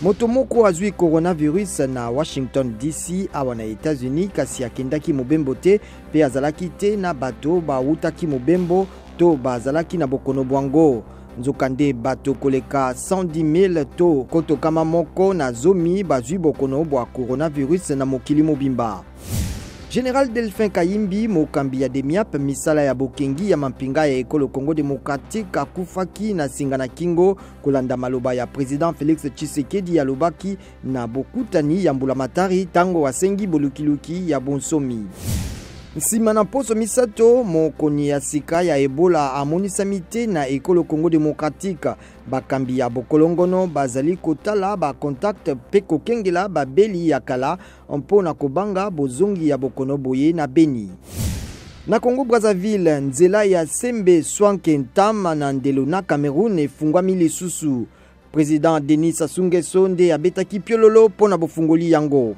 Moto moko azwi coronavirus na Washington DC awa na Etats-Unis kasi akendaki mobembo te mpe azalaki te na bato bawutaki mobembo to bazalaki na bokono bwango. Nzokande bato koleka 110 000 to nkoto kama moko na zomi bazwi bokono bwa coronavirus na mokili mobimba. General Delphin Kayimbi, mokambi ya Demiap, misala ya bokengi ya mampinga ya ekolo Congo démocratique, akufaki na singa na kingo kolanda maloba ya president Felix Tshisekedi alobaki na bokutani ya mbulamatari ntango asengi bolukiluki ya bonsomi. Nsima na mposo misato, mokoni ya sika ya Ebola amonisami te na ekolo Congo démocratique. Bakambi ya bokolongono bazali kotala ba contact mpe kokengela babeli ya kala mpo na kobanga bozongi ya bokono boye na Beni. Na Congo Brazzaville, nzela ya Sembe Swanke Ntama na ndelo na Cameroun efungwami lisusu. President Denis Sassou Nguesso nde abetaki piololo mpo na bofungoli yango.